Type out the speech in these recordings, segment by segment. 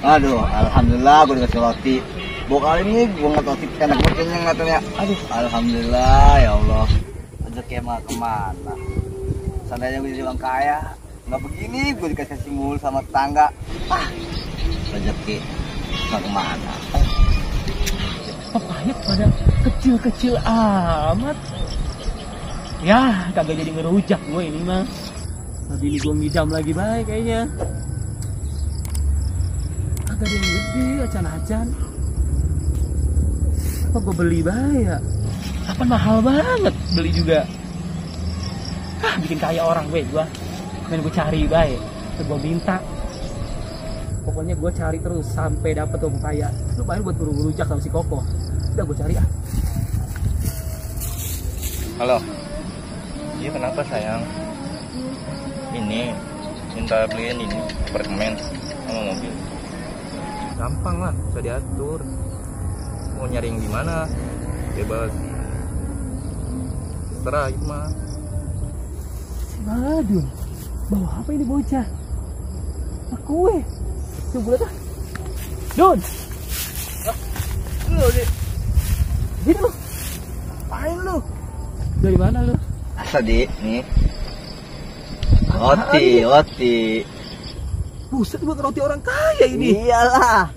Aduh, alhamdulillah gue dikasih roti. Kali ini gue nggak roti enak banget ngatanya. Aduh, alhamdulillah ya Allah. Rezeki mah kemana? Seandainya gue jadi orang kaya, nggak begini gue dikasih mul sama tetangga. Rezeki mah kemana? Papaya pada kecil-kecil amat. Ya, kagak jadi ngerujak gue ini mah. Tadi ini gue ngidam lagi baik kayaknya. Kagak ada yang gede, acan-acan. Apa gue beli baik ya? Apa mahal banget beli juga. Bikin kaya orang gue main gue cari baik. Gue minta. Pokoknya gue cari terus sampai dapet orang kaya. Lu bayar buat ngerujak sama si Koko. Udah gue cari ah. Halo. Iya kenapa sayang? Ini minta beliin ini apartemen sama mobil. Gampang lah, bisa diatur. Mau nyari yang di mana? Bebas. Terserah itu mah. Aduh, bawa apa ini bocah? Kue. Coba lihat ah. Don. Lu deh. Gini lu. Apain lu? Dari mana lu? Tadi nih. Roti. Buset, buat roti orang kaya ini. Iyalah.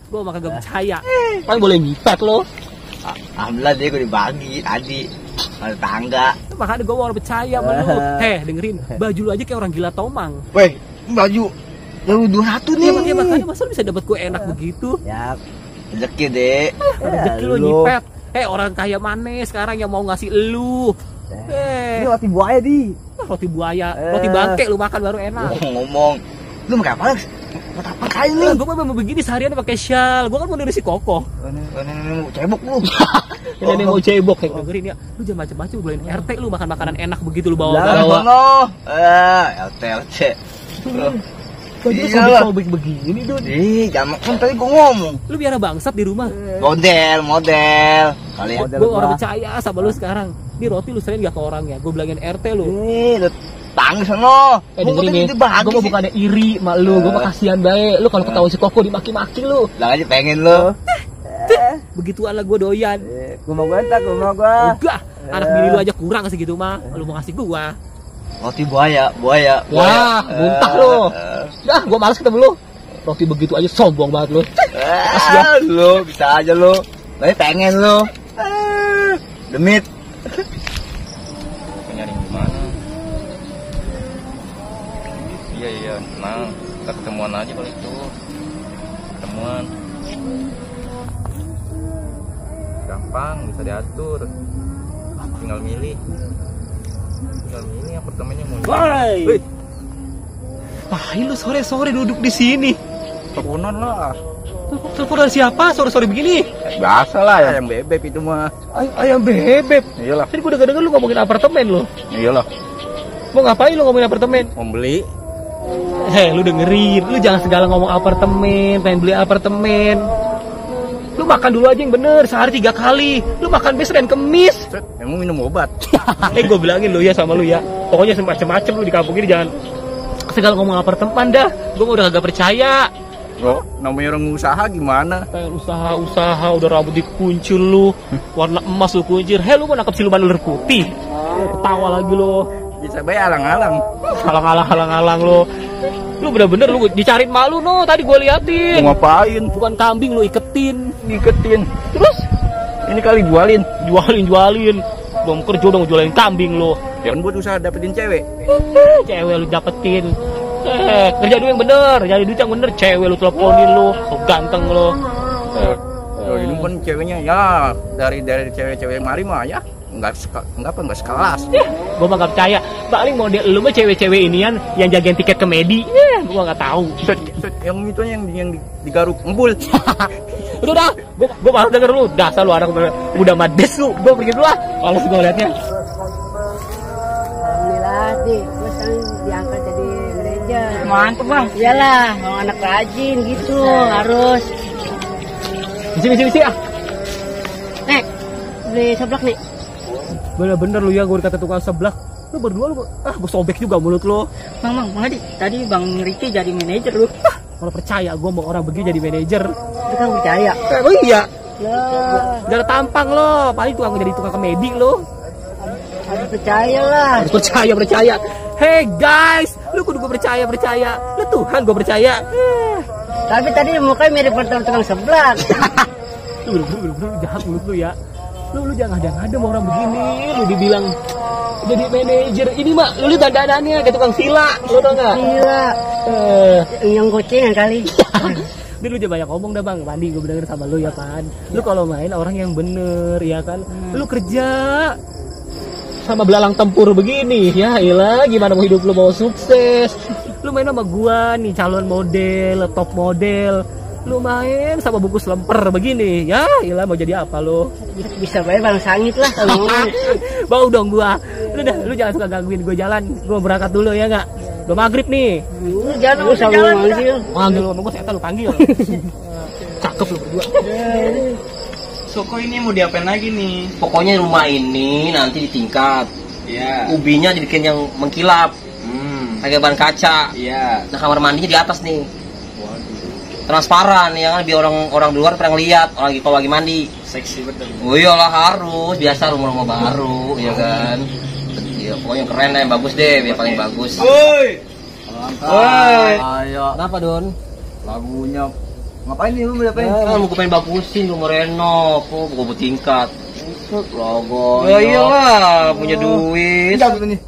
Gua makan gak percaya. Paling boleh ngipet lo. Alhamdulillah dia gue dibagi tadi sama tetangga. Makanya gue mau percaya sama lu. Dengerin, baju lu aja kayak orang gila tomang. Weh, baju lu 200 nih. Iya makanya masa lu bisa dapat kue enak begitu? Ya, rezeki deh. Rezeki lu nyipet. Orang kaya mana sekarang yang mau ngasih lu? Ini roti buaya di. Roti buaya, roti bangke lu makan baru enak. Ngomong, lu makan apa? Buat apa kain lu? Gue memang begini seharian pakai shawl. Gue kan mau dari si Koko. Ini mau cebok lu. Ini mau cebok kayak dengerin ya. Lu jangan macam-macam beliin RT lu makan makanan enak begitu lu bawa. LT. Kok dia sobek begini Don? Jangan kan tadi gue ngomong. Lu biar bangsat di rumah. Model. Kalian. Gue orang percaya sama lu sekarang. Ini roti lu sering gak ke orangnya? Gue bilangin RT lu. Lu tangis sono. Dengerin nih. Gue mau bukannya iri mak lu. Gue mah kasihan baik. Lu kalau ketahuan si Koko dimaki-maki lu. Lah aja pengen lu. Begituan lah gue doyan. Gue mau gue. Enggak. Anak bini lu aja kurang segitu mah. Lu mau ngasih gua. Roti buaya. Wah, muntah lu. Dah, gua males ketemu lu. Roti begitu aja sombong banget lu. Lu bisa aja lu. Tapi pengen lu. Demit. Nyari di mana? Iya, tenang. Kita ketemuan aja kalau itu. Ketemuan. Gampang, bisa diatur. Tinggal milih apartemennya mau. Woi. Lu sore-sore duduk di sini. Teleponan lah. Telepon dari siapa? Sore-sore begini. Biasa lah ayam bebek itu mah. Ayam bebek. Iyalah. Tadi gua denger lu ngomongin apartemen lu. Iyalah. Mau ngapain lu ngomongin apartemen? Mau beli. Lu dengerin. Lu jangan segala ngomong apartemen, pengen beli apartemen. Lu makan dulu aja yang bener, sehari 3 kali. Lu makan Senin Kemis. Emang minum obat? Gue bilangin lu ya sama lu ya. Pokoknya semacam-macam lu di kampung ini jangan segala ngomong apartemen dah. Gue udah kagak percaya. Bro, namanya orang usaha gimana? Kayak usaha udah rambut dikuncir lu, warna emas lu kuncir. Lu mau nangkep siluman ular putih? Ketawa lagi lu. Bisa bayar alang-alang. Halang-halang lu. Lu bener-bener lu dicariin malu no, tadi gue liatin. Mau ngapain? Bukan kambing lu iketin. Terus? Ini kali jualin. Belum kerja dong jualin kambing lu. Ya kan buat usaha dapetin cewek. Cewek lu dapetin. Kerja dulu yang bener, jadi duit yang bener. Cewek lu teleponin lu ganteng lu. Ini kan ceweknya ya dari cewek-cewek mari mah ya. Enggak sekelas. Gue mah gak percaya. Paling model lu mah cewek-cewek inian yang jagain tiket ke Medi. Gue gak tahu. Yang itu yang digaruk embul. Udah dah, gue malas denger lu. Dasar lu anak udah mades lu. Gue pergi dulu lah. Males gue liatnya. Alhamdulillah sih, gue sekarang diangkat jadi manajer. Mantep bang. Iyalah, mau anak rajin gitu harus. Misi ah. Nek, beli seblak nih. Bener-bener lu ya, gue dikata tukang seblak. Lu berdua lu, gue sobek juga mulut lu. Bang Adi, tadi Bang Riki jadi manajer lu. Kalau percaya gue mau orang begini jadi manajer. Itu kan percaya. Oh iya. Ya, Jangan tampang lo, paling jadi tukang komedi lo. harus percaya lah. Harus percaya. Hey guys, lu kudu gue percaya. Lu Tuhan gue percaya. Tapi tadi mukanya mirip tukang seblak. Lu bener-bener jahat mulut lu ya. Lu jangan ada sama orang begini. Lu dibilang jadi manajer. Ini mah lu lihat dandanannya kayak tukang sila. Lu tau gak? Gila. Yang kucingan kali. Dia lu jangan banyak ngomong dah bang. Pandi gue bener sama lu ya kan. Lu kalau main orang yang bener ya kan. Lu kerja sama belalang tempur begini ya ilah, gimana mau hidup lu mau sukses. Lu main sama gua nih calon model, top model, lu main sama bungkus lemper begini ya ilah, mau jadi apa lu? Bisa bayar bang sangit lah. Bau dong gua. Lu jangan suka gangguin gua jalan. Gua berangkat dulu ya nggak? Udah maghrib nih. Lu jangan usah Manggil lu sama gua, saya lu panggil. Cakep lu berdua. Soko ini mau diapain lagi nih? Pokoknya rumah ini nanti ditingkat. Iya. Ubinya dibikin yang mengkilap, pakai ban kaca. Iya. Nah kamar mandinya di atas nih. Transparan ya kan, biar orang di luar pernah lihat orang kalau lagi mandi. Seksi betul. Oh iyalah harus, biasa rumah-rumah baru, ya kan. Ya, pokoknya yang keren deh, yang bagus deh, biar paling bagus. Woi. Woi. Ayo. Kenapa Don? Lagunya ngapain nih lu ngapain? Kan mau pengen bagusin, mau renov, mau tingkat. Logo. Ya iyalah, punya duit. Enggak gitu nih.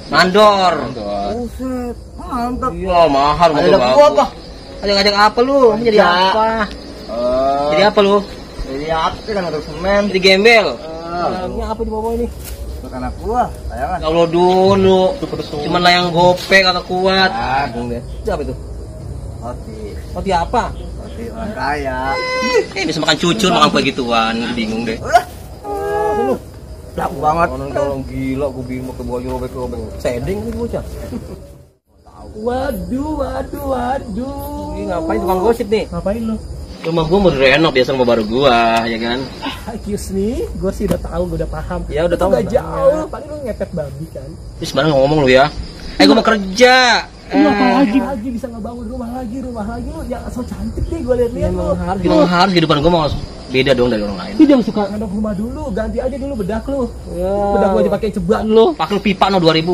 Mandor. Buset. Mantap. Iya mahal. Ada gua apa? Ngajak apa lu? Jadi apa? Jadi apa lu? Jadi apa kan untuk semen? Jadi gembel. Ini apa di bawah ini? Buat anak gua, sayangan. Kalau dulu cuman layang gope kagak kuat. Itu apa itu? Roti. Roti apa? Roti orang kaya. Bisa makan cucur, makan kue gituan, bingung deh. Laku banget. Orang gila, gue bingung ke bawah robek-robek. Seding gitu bocah. Waduh. Ini ngapain tukang gosip nih? Ngapain lu? Rumah gua mau renov biasa rumah baru gua, ya kan? Excuse me, gue sih udah tahu, gue udah paham. Ya udah tahu. Gak jauh, paling lu ngepet babi kan. Terus sebenarnya ngomong lu ya. Gua mau kerja. Lu apa lagi bisa ngebangun rumah lagi lu jangan so cantik deh gue lihat-lihat lu. Emang harus kehidupan gua mau beda dong dari orang lain. Lu jangan suka ngendong rumah dulu, ganti aja dulu bedak lu. Bedak gua aja pakai ceban lu. Pakai pipa no 2000.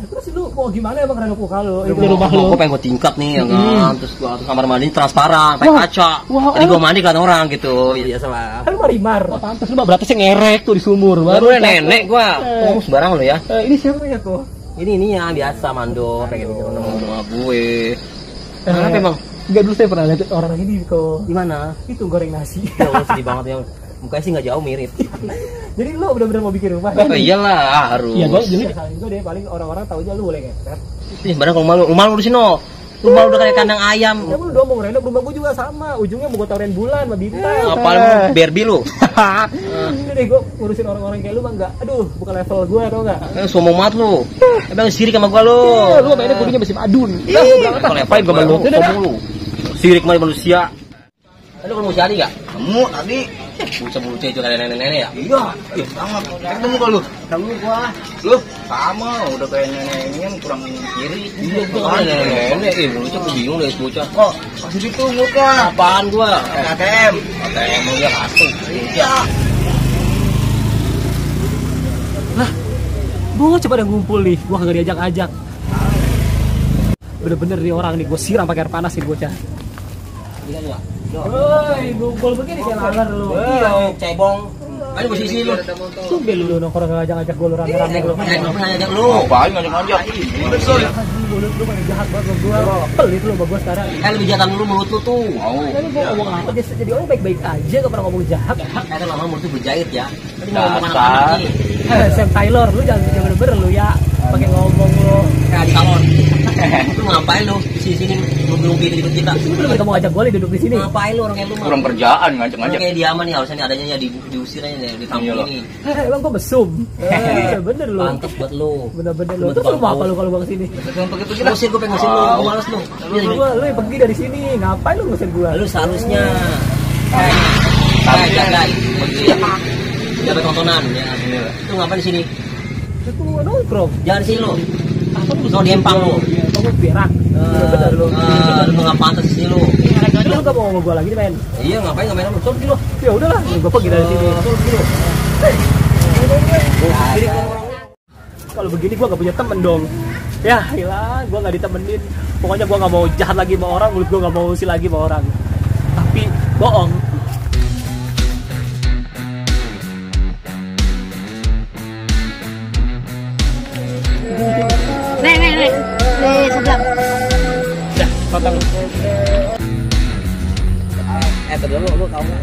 Terus lu mau gimana emang renov muka lu? Itu rumah lu. Gua pengen gua tingkat nih, ya kan. Terus kamar mandi transparan, pakai kaca. Jadi gua mandi kan orang gitu. Biasa lah. Kan marimar. Pantas lu mah berarti ngerek tuh di sumur. Baru nenek gua. Sembarang lu ya. Ini siapa ya tuh? Ini yang biasa mandor pengen ngomong sama gue. Kenapa emang? Enggak, dulu saya pernah lihat orang ini kok. Di mana? Itu goreng nasi. Ya Allah, sedih banget ya. Mukanya sih nggak jauh mirip. Jadi lu benar-benar mau bikin rumah? Oh, iyalah harus. Iya, gua jadi itu deh paling orang-orang tahu aja lu boleh ngepet. Ih, sebenarnya rumah lu di sini. Rumah lu udah kayak kandang ayam. Ya lu udah mau renov, rumah gua juga sama. Ujungnya mau gua tawarin bulan sama bintang. Apa lu Barbie lu? Ini deh gua ngurusin orang-orang kayak lu mah enggak. Aduh, bukan level gua tau enggak. Sombong banget lu. Emang sirik sama gua lu. Lu mainnya kudunya masih madun. Kalau lepain gua malu. Sombong lu. Sirik sama manusia. Lu kan mau cari enggak? Kamu tadi Bocah-bocah itu kayak nenek-nenek ya? iya, sama. Ketemu kok lu? Kamu gua. Lu sama, udah kayak nenek ini kan kurang kiri. Iya, gua kan nenek-nenek. Bocah gua bingung deh bocah. Oh, masih ditunjuk kan? Apaan gua? ATM. ATM lu ya kartu. Iya. Lah, gua coba udah ngumpul nih, gua kagak diajak-ajak. Bener-bener nih orang nih, gua siram pakai air panas nih bocah. Iya lu. Woi, ngumpul begini kayak laler lu. Iya, cebong. Ayo gua sisi lu. Tumben lu nongkrong ngajak-ngajak gua lu rame-rame lu. Ngajak lu. Ngapain ngajak-ngajak? Betul. Mulut lu paling jahat banget sama gua. Pelit lu sama gua sekarang. Lebih jahat dulu mulut lu tuh. Kan gua ngomong apa dia jadi orang baik-baik aja, gak pernah ngomong jahat. Kayaknya lama mulut tuh berjahit ya. Tadi Dasar. ngomong anak-anak nih. Sam Taylor, lu jangan bener-bener lu ya. Pakai ngomong lu. Kayak di salon. Lu ngapain lu di sini nunggu hidup kita? Lu belum kamu ajak gua duduk di sini. Ngapain lu orang kayak lu? Kurang kerjaan Lu ngajak-ngajak. kayak diaman nih, harusnya nih adanya ya diusir aja nih di kampung ini. Emang gua mesum. Bener lu. Pantes buat lu. Bener-bener lu. Terus lu mau apa lu kalau gua kesini? Ngusir gue pengen ngusir lu, gue males lu. Lu yang pergi dari sini, ngapain lu ngusin gua? Lu seharusnya jagai jaga tontonan ya. Lu ngapain di sini? Itu nongkrong. Jangan di sini lu. Lu di Empang lu. lu berak. Bener lu. Lu nggak pantas sih lu. Lu gak mau sama gua lagi nih, men? Iya, ngapain nggak main sama lu? Pergi lu. Ya udahlah, gua pergi dari sini. Pergi lu. Kalau begini gua gak punya temen dong. Ya hilang, gua gak ditemenin. Pokoknya gua gak mau jahat lagi sama orang, mulut gua gak mau usil lagi sama orang. Tapi bohong. Nih, sebelah. Dah, potong. Terus lu tahu nggak?